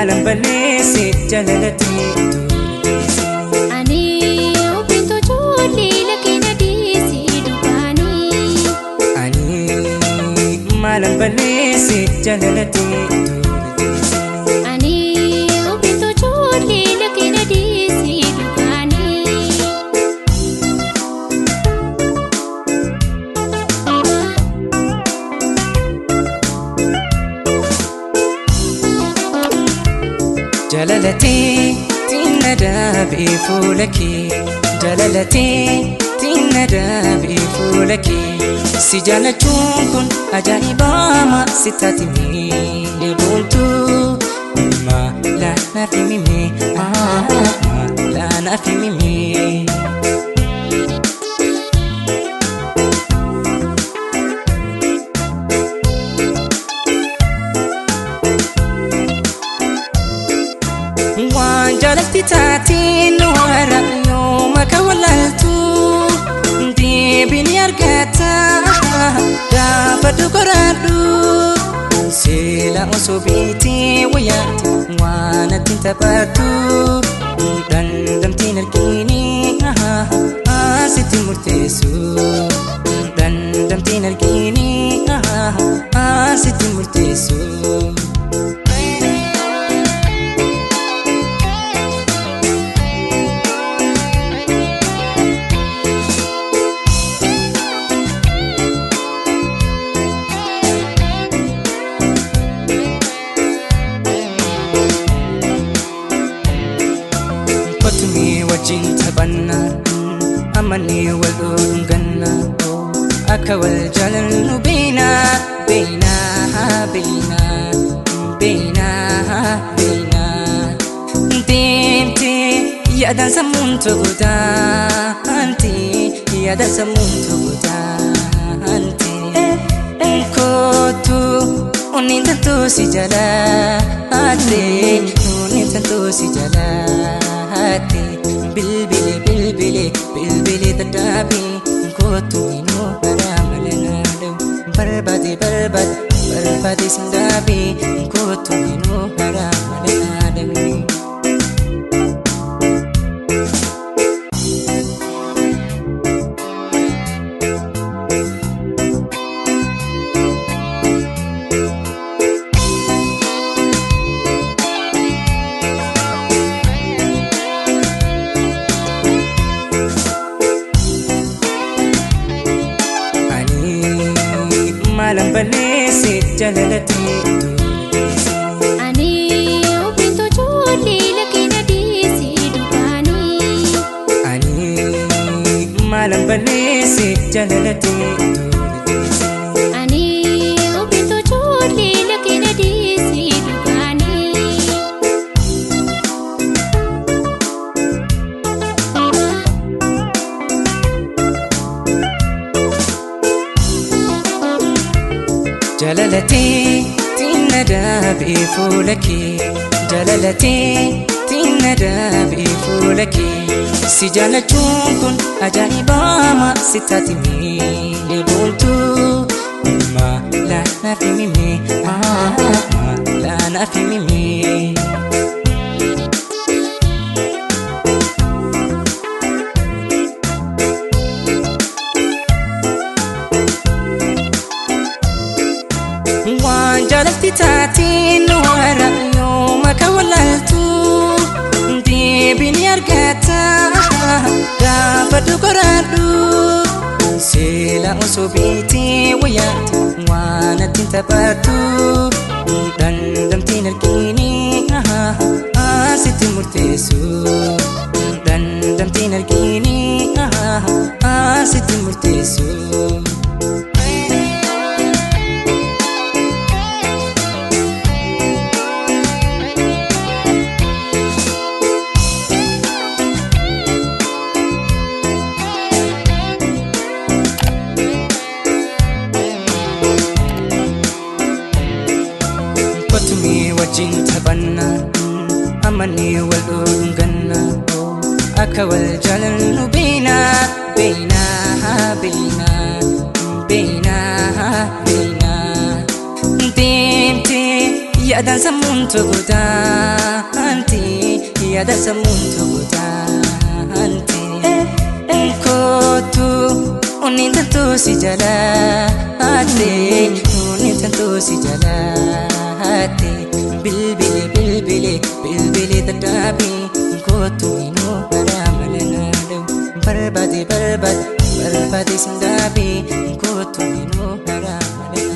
Maalan balleesse jaalalatti Ani ofiitu ijoollee lakkee na dhiisii dhugaanii. Ani maalan balleesse jaalalatti Ani ofiitu ijoollee lakkee na dhiisii dhugaanii. Jaalalatti tina daabee fuula kee jaalalatti tina daabee fuula kee si jaalachuun kun ajaa'ibaama si taatime boontuu maala naaf himime maala naaf himime. Waan jaalatti taateen wara yooma ka walaaltu deebiin argata gaafa dhugoraadhu seela osoo beetee wayyaatu waan ati taphattu dandamtiin argini asitti murteessu dandamtiin argini asitti murteessu. Kottumee wajjin taphanna amanee wal dhunganna akka wal jaalannu beena beena beena beena beena deemtee yaadaan sammuun tokko taante yaadaan sammuun tokko taante kootu onneen tantoo si jalaate onneen tantoo si jalaate bilbile bilbile bilbile dadhaabe kootu inoo karaa malanaadha barbaade barbaade barbaade sindaabe kootu inoo karaa malanaadha. Ani maalan balleesse jaalalatti Ani ofiitu ijoollee lakkee na dhiisii dhugaanii. Ani maalan balleesse jaalalatti Ani ofiitu ijoollee lakkee na dhiisii dhugaanii. Jaalalatti tina daabee fuula kee jaalalatti tina daabee fuula kee si jaalachuun kun ajaa'ibaama si taatime boontuu maala naaf himime maala naaf himime. Waan jaalatti taateen wara yooma ka walaaltu deebiin argata gaafa dhugoraadhu seela osoo beetee wayyaatu waan ati taphattu dandamtiin argini asitti murteessu dandamtiin argini asitti murteessu. Kottumee wajjin taphanna amanee wal dhunganna akka wal jaalannu beena beena beena beena beena deemtee yaadaan sammuun Tugutanti, yaada sammuun tugutanti. Kootu onneen tantuu si jalaatte, onneen tantuu si jalaatte. Bilbili bilbili bilbili dadhaabi, kootu inuu karaa malanaa dha'u. Barbaade barbaade barbaade sindaabi, kootu inuu karaa malanaa.